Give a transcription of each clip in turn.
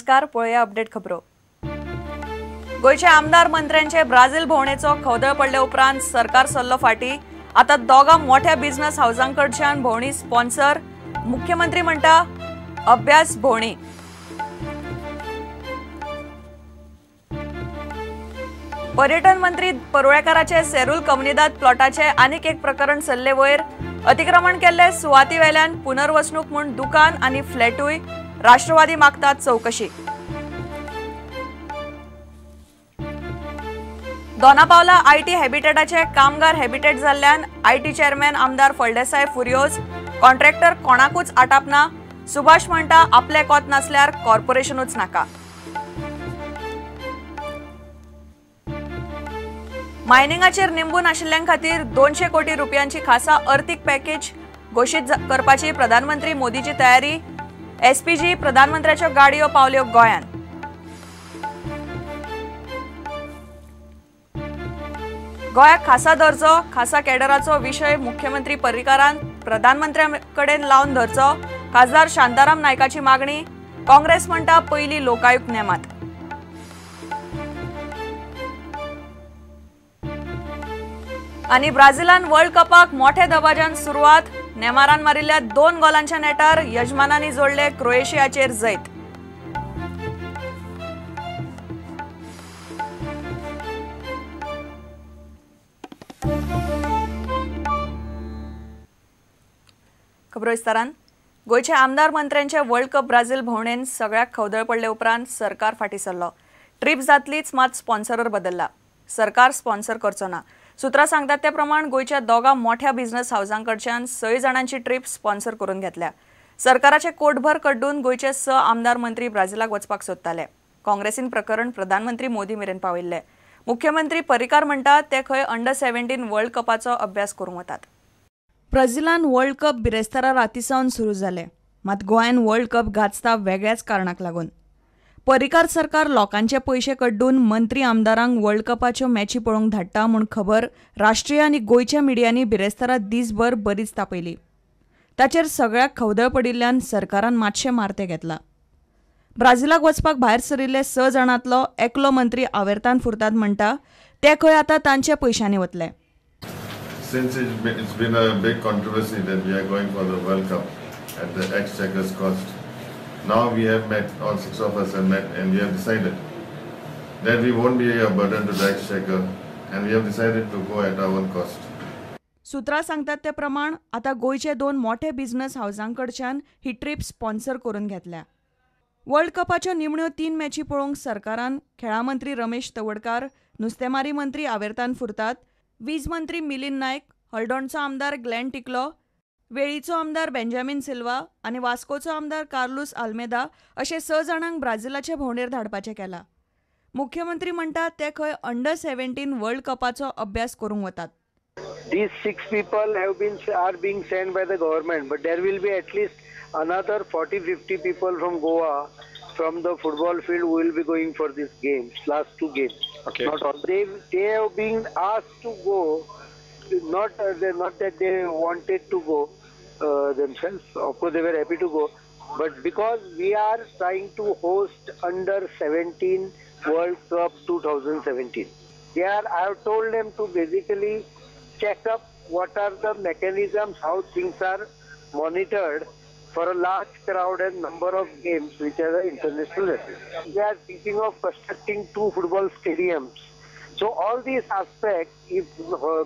नमस्कार, पळोवया अपडेट खबरो। गोंयचे आमदार मंत्र्यांचे ब्राझील भोंवडेचो खवदळ पडले उपरांत सरकार सरलो फाटी। आता दोगां मोठ्या बिझनेस हावजांकडच्यान भोंवडी स्पॉन्सर, मुख्यमंत्री म्हणटा अभ्यास भोंवडी। पर्यटन मंत्री परुळेकाराचे सेरूल कम्युनिदाद प्लॉटाचे आनीक एक प्रकरण सरले वयर। अतिक्रमण केल्ले सुवाती वेल्यान पुनर्वसणूक म्हूण दुकान आनी फ्लॅटूय राष्ट्रवादी मागतात चौकशी। दोनापावला IT हॅबिटेटाचे कामगार हॅबिटेट जाल्ल्यान IT chairman आमदार फळदेसाय फुर्योज, कॉन्ट्रॅक्टर कोणाकूच आटापना। सुभाष म्हणटा आपले कोत नासल्यार कॉर्पोरेशनूच नाका। मायनिंगाचेर निंबून आशिल्ल्यां खातीर 200 कोटी रुपयांची खासा अर्थीक पॅकेज घोशीत करपाची प्रधानमंत्री मोदीची तयारी। एसपीजी प्रधानमंत्र्याच्यो गाडयो पावल्यो गोंयांत। गोंयाक खासा दर्जो, खासा कॅडराचो विशय मुख्यमंत्री पर्रीकारान प्रधानमंत्र्यां कडेन लावन धरचो, खासदार शांताराम नायकाची मागणी। काँग्रेस म्हणटा पयली लोकायुक्त नेमात। आनी ब्राझिलान वर्ल्ड कपाक मोठ्या दबाज्यान सुरवात, नेमारान मारिल्ल्या 2 गोलांच्या नेटार यजमानांनी जोडले क्रोएशियाचेर जैत। खबरो विस्तारान। गोंयच्या आमदार मंत्र्यांचे वर्ल्ड कप ब्राझील भोंवडेन सगळ्याक खवदळ पडले उपरांत सरकार फाटीं सरलो। ट्रीप जातलीच, मात स्पॉन्सरर बदल्ला, सरकार स्पॉन्सर करचो ना। सूत्रां सांगतात ते प्रमाण गोंयच्या दोगां मोठ्या बिझनेस हावजांकडच्यान 6 जाणांची ट्रीप स्पॉन्सर करून घेतल्या। सरकाराचे कोटभर कड्डून गोंयचे 6 आमदार मंत्री ब्राझिलाक वचपाक सोदताले। काँग्रेसीन प्रकरण प्रधानमंत्री मोदी मेरेन पावयिल्ले। मुख्यमंत्री पर्रीकार म्हणटात ते खंय अंडर 17 वर्ल्ड कपाचो अभ्यास करूंक वतात। ब्राझिलान वर्ल्ड कप बिरेस्तारा राती सावन सुरू जाले, मात गोंयान वर्ल्ड कप गाजता वेगळ्याच कारणाक लागून। पर्रीकार सरकार लोकांचे पयशे कड्डून मंत्री आमदारांक वर्ल्ड कपाच्यो मॅची पळोवंक धाडटा म्हूण खबर राष्ट्रीय आनी गोंयच्या मिडियांनी बिरेस्तारा दीसभर बरीच तापयली। ताचेर सगळ्याक खवदळ पडिल्ल्यान सरकारान मातशें मारतें घेतलां। ब्राझिलाक वचपाक भायर सरिल्ले 6 जाणांतलो एकलो मंत्री आवेर्तान फुर्ताद म्हणटा ते खंय आतां तांच्या पयशांनी वतले। Since it's been a big controversy that we are going for the World Cup at the exchequer's cost, now we have met, all 6 of us have met, and we have decided that we won't be a burden to the exchequer, and we have decided to go at our own cost. सूत्रां सांगतात ते प्रमाण आता गोंयचे 2 मोठे business हावजांकडच्यान ही trip sponsor करून घेतल्या। World कपाच्यो निमण्यो 3 मॅची पळोवंक सरकारान खेळां मंत्री रमेश तवडकार, नुस्तेमारी मंत्री आवेर्तान फुर्ताद, वीज मंत्री मिलिंद नायक, हळदोणचो आमदार ग्लॅन टिकलो, वेळीचो आमदार बेंजामीन सिल्वा आनी वास्कोचो आमदार कार्लूस आल्मेदा अशे 6 जाणांक ब्राझिलाचे भोंवडेर धाडपाचें केलां। मुख्यमंत्री म्हणटात ते खंय अंडर 17 वर्ल्ड कपाचो अभ्यास करूंक वतात। These 6 people are being sent by the government, but there will be at least another 40-50 people from Goa, from the football field, who will be going for these games, last 2 games. Okay. Not all. They have been asked to go, not that they wanted to go themselves. Of course, they were happy to go, but because we are trying to host under 17 World Cup 2017, I have told them to basically check up what are the mechanisms, how things are monitored for a large crowd and number of games which are the international level. They are thinking of constructing 2 football stadiums. So all these aspects, if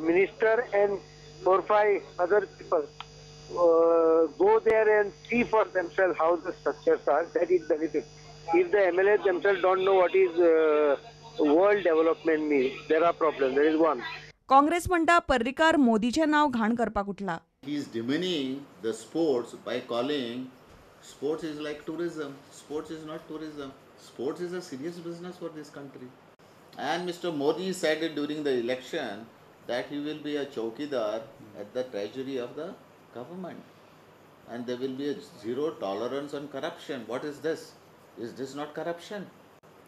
minister and 4 or 5 other people go there and see for themselves how the structures are, that is benefit. If the MLAs themselves don't know what is world development means, there are problems. There is one. Congress म्हणटा पर्रीकार मोदीचें नांव घाण करपाक उठला। He is demeaning the sports by calling sports is like tourism. Sports is not tourism. Sports is a serious business for this country. And Mr. Modi said it during the election that he will be a chowkidar at the treasury of the government, and there will be a zero tolerance on corruption. What is this? Is this not corruption?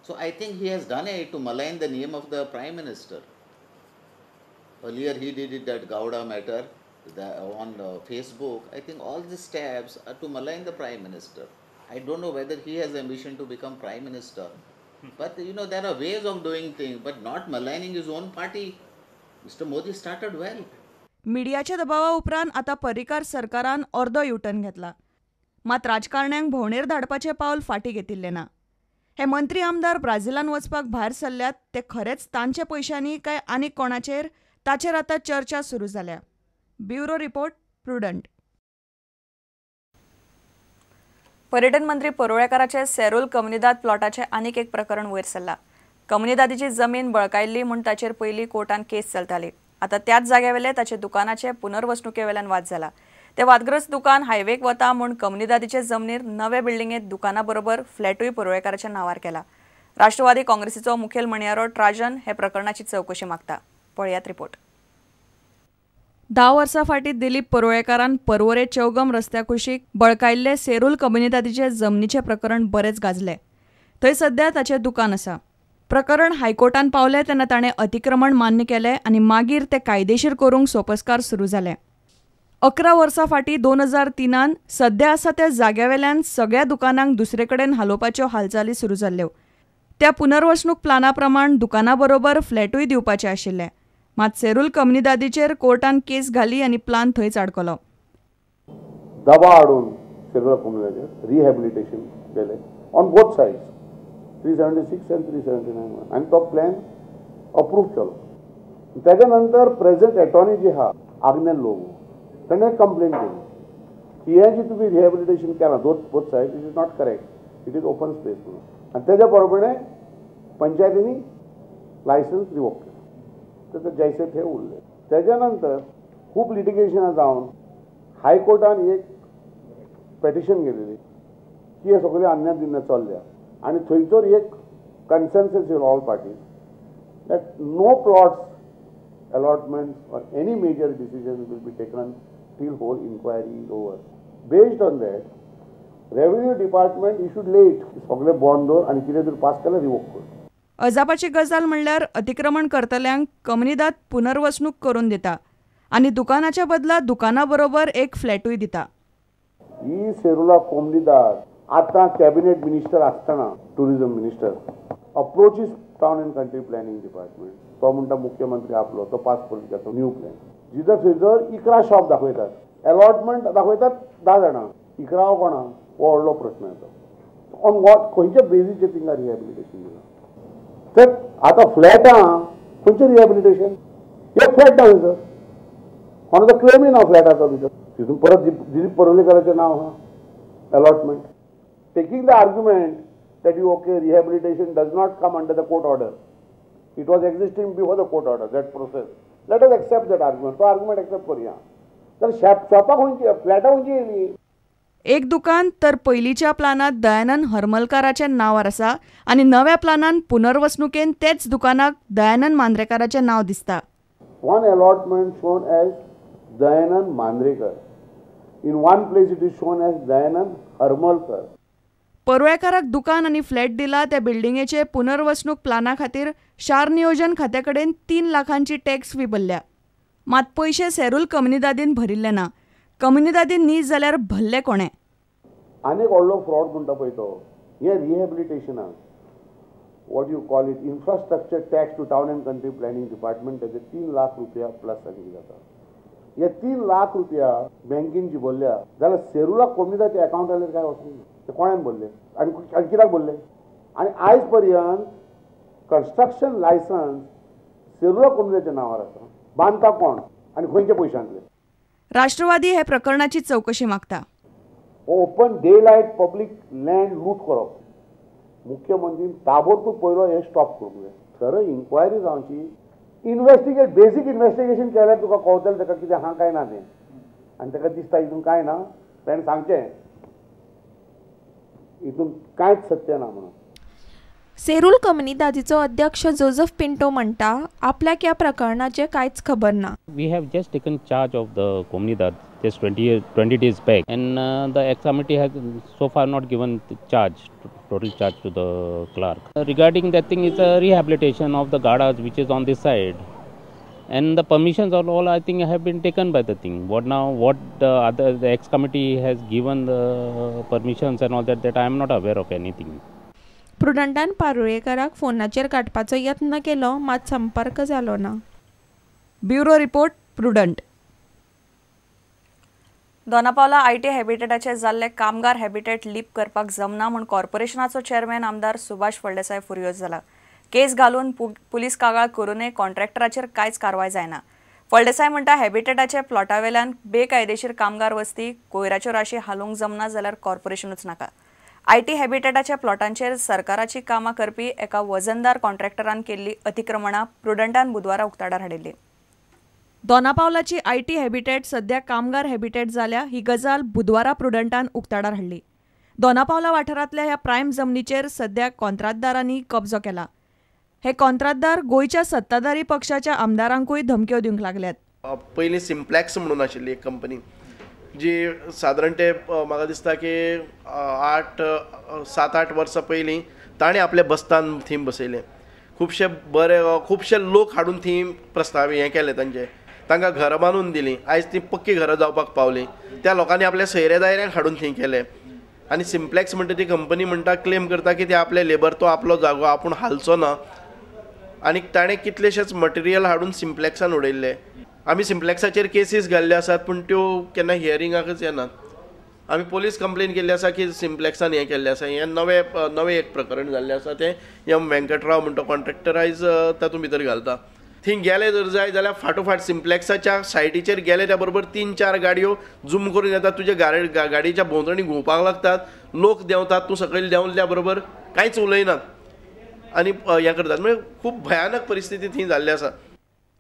So I think he has done it to malign the name of the Prime Minister. Earlier he did it that Gowda matter on Facebook. I think all these steps are to malign the Prime Minister. I don't know whether he has ambition to become prime minister, but you know there are ways of doing things, but not maligning his own party. Mr. Modi started well. मिडियाच्या दबावा उपरांत आतां पर्रीकार सरकारान अर्दो U-turn घेतला. मात राजकारण्यांक भोंवडेर धाडपाचें पावल फाटीं घेतिल्लें ना. हे मंत्री आमदार ब्राझिलान वचपाक भायर सरल्यात ते खरेंच तांचे पयशांनी काय आनीक कोणाचेर, ताचेर आतां चर्चा सुरू जाल्या. Bureau report, Prudent. पर्यटन मंत्री परुळेकाराचे सेरूल कम्युनिदाद प्लॉटाचें आनीक एक प्रकरण वयर सरलां. कम्युनिदादीची जमीन बळकायल्ली म्हूण ताचेर पयलीं कोर्टान केस चलताली. आतां त्याच जाग्यावेले ताचे दुकानाचे पुनर्वसणुकेवेल्यान वाद जाला. ते वादग्रस्त दुकान हायवेक वता म्हूण कम्युनिदादीचे जमनीर नवे बिल्डिंगेत दुकाना बरोबर फ्लॅटूय परुळेकाराच्या नांवार केला. राष्ट्रवादी काँग्रेसीचो मुखेल म्हणयारो ट्राजन हे प्रकरणाची चवकशी मागता. पळयात रिपोर्ट. 10 वर्सां फाटीं दिलीप परुळेकारान पर्वरे चौगम रस्त्या कुशीक बळकायल्ले सेरूल कम्युनिदादीचे जमनीचें प्रकरण बरेंच गाजलें. थंय सद्या ताचें दुकान आसा. प्रकरण हायकोर्टान पावलें तेन्ना ताणें अतिक्रमण मान्य केलें आनी मागीर तें कायदेशीर करूंक सोपस्कार सुरू जाले. 11 वर्सां फाटीं 2003 सद्या आसा त्या जाग्यावेल्यान सगळ्या दुकानांक दुसरे कडेन हालोवपाच्यो हालचाली सुरू जाल्ल्यो. त्या पुनर्वसणूक प्लाना प्रमाण दुकाना बरोबर फ्लॅटूय दिवपाचे आशिल्ले. मात सेरूल कम्युनिदादीचेर कोर्टान केस घाली आनी प्लान थंयच आडकलो. दबाव हाडून सेरूल कम्युनिदादीचेर रिहॅबिलिटेशन केलें ऑन बोथ सायड्स, 376 आनी 379, आनी तो प्लॅन अप्रूव केलो. तेच्या नंतर प्रेझेंट एटॉर्नी जी आहा आग्नेल लोबो, ताणें कंप्लेन केली की हें जी तुमी रिहॅबिलिटेशन केलां both side, it is not correct, it is open space म्हणून. आनी तेच्या प्रमाणे पंचायतींनी लायसन्स रिवोक केलें. तर जैसे थे उरले. तेच्या नंतर खूब लिटिगेशनां जावन हायकोर्टान एक पेटिशन गेलेली की हे सगळे अन्याय दिन्य चल्ल्या आनी थंयसर एक consensus in all parties that no plots allotments or any major decision will be taken till whole inquiry is over. Based on that, revenue department issued late सगळे बॉन्ड दवर आनी कितें तरी पास केल्यार रिवोक कर. अजापाची गजाल म्हणल्यार अतिक्रमण करतल्यांक कम्युनिदाद पुनर्वसणूक करून दिता आनी दुकानाच्या बदला दुकाना बरोबर एक फ्लॅटूय दिता. ही सेरुला कोमनिदाद आतां कॅबिनेट मिनिस्टर आसतना tourism minister approaches town and country planning department. तो म्हणटा मुख्यमंत्री आपलो तो पास करून घेतो न्यू प्लॅन. जिथं थंयसर 11 शॉप दाखयतात, अलॉटमेंट दाखयतात 10 जाणां, 11 कोणा हो व्हडलो प्रश्न येता. ऑन what खंयच्या बेजीचेर तिंगा रिहॅबिलिटेशन दिलां? तर आतां फ्लॅटां खंयचें रिहॅबिलिटेशन? एक फ्लॅट ना थंयसर, कोणाचो क्लेमूय ना फ्लॅटाचो भितर. तितून परत दिलीप परुळेकाराचें नांव आहा allotment. Taking the argument that you okay, rehabilitation does not come under the court order, it was existing before the court order, that process, let us accept that argument. तो आर्ग्युमेंट एक्सेप्ट करूया. तर शॉपां खंयची, फ्लॅटां खंयची येयली? एक दुकान तर पयलींच्या प्लानांत दयानंद हरमलकाराच्या नांवार आसा आनी नव्या प्लानान पुनर्वसणुकेन तेच दुकानाक दयानंद मांद्रेकाराचें नांव दिसता. One allotment shown as Dayanand Mandrekar, in one place it is shown as Dayanand Harmalkar. परुळेकाराक दुकान आनी फ्लॅट दिला त्या बिल्डिंगेचे पुनर्वसणूक प्लाना खातीर शार नियोजन खात्या कडेन 3 लाखांची टॅक्स फी भरल्या. मात पयशे सेरूल कम्युनिदादीन भरिल्ले ना. कम्युनिदादीन न्ही जाल्यार भरले कोणें? आनी एक व्हडलो फ्रॉड म्हणटा पळय तो हें रिहॅबिलिटेशनाक what you call it infrastructure tax to town and country planning department, तेजे 3 लाख रुपया प्लस आनी जाता. हे 3 लाख रुपया बँकेन जी भरल्या जाल्यार सेरुला कोमनिदाच्या अकावंटाचेर काय वचूंक ना. ते कोणान भरले आनी कित्याक भरले? आनी आयज पर्यंत कन्स्ट्रक्शन लायसन्स सेरुला कोमनिदाच्या नांवार आसा. बांदता कोण आनी खंयच्या पयशांतले? राष्ट्रवादी हे प्रकरणाची चवकशी मागता. Open day light public land लूट करप, मुख्यमंत्री ताबडतोब पयलो हें स्टॉप करूंक जाय. खरें इन्क्वायरी जावची, इन्वेस्टिगेट, बेजीक इन्वेस्टिगेशन केल्यार तुका कळटलें ताका कितें आहा काय ना तें. आनी ताका दिसता हितून कांय ना, ताणें सांगचें हितून कांयच सत्य ना म्हणून. सेरूल कम्युनिदादीचो अध्यक्ष जोजफ पिंटो म्हणटा आपल्याक ह्या प्रकरणाचें कांयच खबर ना. We have just taken charge of the Comunidade just 20 days back, and the ex-committee has so far not given the charge, total charge to the clerk. Regarding that thing, it's a rehabilitation of the gadas which is on this side. And the permissions are all, I think, have been taken by the thing. What now, what the other, the ex-committee has given the permissions and all that, that I am not aware of anything. प्रुडंटान पारुळेकाराक फोनाचेर काडपाचो यत्न केलो, मात संपर्क जालो ना. Bureau report, Prudent. Dona Paula IT हॅबिटेटाचे जाल्ले कामगार हॅबिटेट लीप करपाक जमना म्हूण कॉर्पोरेशनाचो चेअरमॅन आमदार सुभाष फळदेसाय फुर्योज जाला. केस घालून पुलीस कागाळ करूनय कॉन्ट्रॅक्टराचेर कांयच कारवाय जायना. फळदेसाय म्हणटा हॅबिटेटाचे प्लॉटावेल्यान बेकायदेशीर कामगार वस्ती कोयराच्यो राशी हालोवंक जमना जाल्यार कॉर्पोरेशनूच नाका. IT हॅबिटेटाच्या प्लॉटांचेर सरकाराची कामां करपी एका वजनदार कॉन्ट्रॅक्टरान केल्ली अतिक्रमणां प्रुडंटान बुधवारा उक्ताडार हाडिल्ली. दोनापावलाची IT habitat सध्या कामगार हॅबिटेट जाल्या ही गजाल बुधवारा प्रुडंटान उक्ताडार हाडली. दोनापावला वाठारांतल्या ह्या प्रायम जमनीचेर सध्या कॉन्त्रातदारांनी कब्जो केला. हे कॉन्त्रातदार गोंयच्या सत्ताधारी पक्षाच्या आमदारांकूय धमक्यो दिवंक लागल्यात. पयलीं सिम्प्लेक्स म्हणून आशिल्ली एक कंपनी जी सादारण ते म्हाका दिसता की 8-7-8 वर्सां पयलीं ताणें आपल्या बस्तान थीम बसयलें. खुबशे बरे खुबशे लोक हाडून थीम प्रस्ताव हें केलें तांचें, तांकां घरां बांदून दिलीं. आयज तीं पक्की घरां जावपाक पावलीं. त्या लोकांनी आपल्या सोयऱ्या दायऱ्यांक हाडून थंय केलें. आनी सिम्प्लेक्स म्हणटा ती कंपनी म्हणटा, क्लेम करता की ते आपले लेबर तो आपलो जागो आपूण हालचो ना. आनी ताणें कितलेशेच मटेरियल हाडून सिम्प्लेक्सान उडयल्ले. आमी सिम्प्लेक्साचेर केसीस घाल्ल्यो आसात, पूण त्यो केन्ना हियरिंगाकच येनात. आमी पोलीस कंप्लेन केल्ली आसा की सिम्प्लेक्सान हें केल्लें आसा. हें नवें नवें एक प्रकरण जाल्लें आसा. तें एम वेंकटराव म्हणटा कॉन्ट्रॅक्टर आयज तातूंत भितर घालता. थंय गेले जर जाय जाल्यार फाटोफाट सिम्प्लेक्साच्या सायटीचेर गेले त्या बरोबर 3-4 गाडयो झूम करून येतात, तुज्या गाडयेच्या भोंवतणी घुंवपाक लागतात. लोक देंवतात, तूं सकयल देंवल्या बरोबर कांयच उलयनात आनी हें करतात. म्हणजे खूब भयानक परिस्थिती थंय जाल्ली आसा.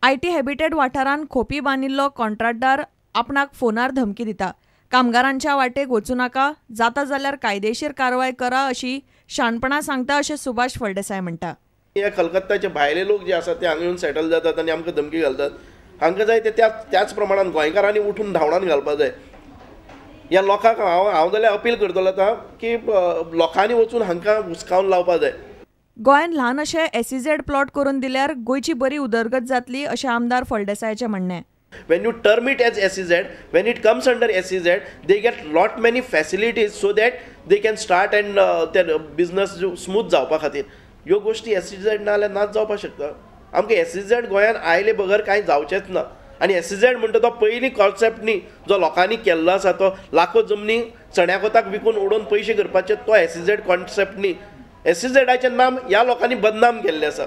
IT habitat वाठारांत खोपी बांदिल्लो कॉन्ट्रॅक्टदार आपणाक फोनार धमकी दिता. कामगारांच्या वाटेक वचूं नाका, जाता जाल्यार कायदेशीर कारवाय करा अशी शाणपणां सांगता अशें सुभाष फळदेसाय म्हणटा. हे कलकत्ताचे भायले लोक जे आसात ते हांगा येवन सेटल जातात आनी आमकां धमकी घालतात. हांकां जाय ते त्याच प्रमाणान गोंयकारांनी उठून धांवडावन घालपाक जाय ह्या लोकांक. हांव जाल्यार अपील करतलो आतां की लोकांनी वचून हांकां हुसकावन लावपाक जाय. गोंयान ल्हान अशें एसईझेड प्लॉट करून दिल्यार गोंयची बरी उदरगत जातली अशें आमदार फळदेसायाचें म्हणणें. When you term it as SEZ, when it comes under SEZ, they get lot many facilities so that they can start and their business smooth जावपा खातीर. ह्यो गोष्टी SEZ ना जाल्यार नाच जावपाक शकता. आमकां SEZ गोंयान आयले बगर कांय जावचेंच ना. आनी SEZ म्हणटा तो पयलीं कॉन्सेप्ट न्ही जो लोकांनी केल्लो आसा, तो लाखो जमनी चण्या कोताक विकून उडोवन पयशे करपाचे तो SEZ concept न्ही. SEZाचें नाम ह्या लोकांनी बदनाम केल्लें आसा.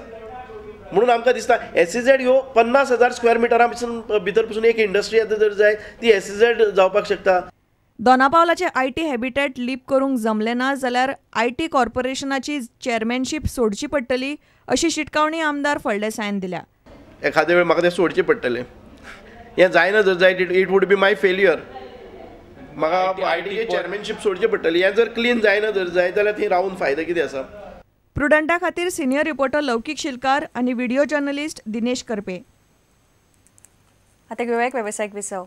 म्हणून आमकां दिसता SEZ ह्यो 50,000 स्क्वेअर मिटरां पसून भितर पसून एक इंडस्ट्री आतां जर जाय ती SEZ जावपाक शकता. दोनापावलाचे IT habitat leap करूंक जमलें ना जाल्यार IT कॉर्पोरेशनाची चेअरमॅनशीप सोडची पडटली अशी शिटकावणी आमदार फळदेसायान दिल्या. एखादे वेळ म्हाका तें सोडचें पडटलें. हें जायना जर जायत it would be my failure. म्हाका आयटीचे चेअरमॅनशीप सोडची पडटली. हें जर क्लीन जायना जर जायत जाल्यार थंय रावून फायदो कितें आसा. प्रुडंटा खातीर सिनियर रिपोर्टर लौकीक शिलकार आनी व्हिडिओ जर्नलिस्ट दिनेश करपे. आतां घेवया एक वेवसायीक विसव.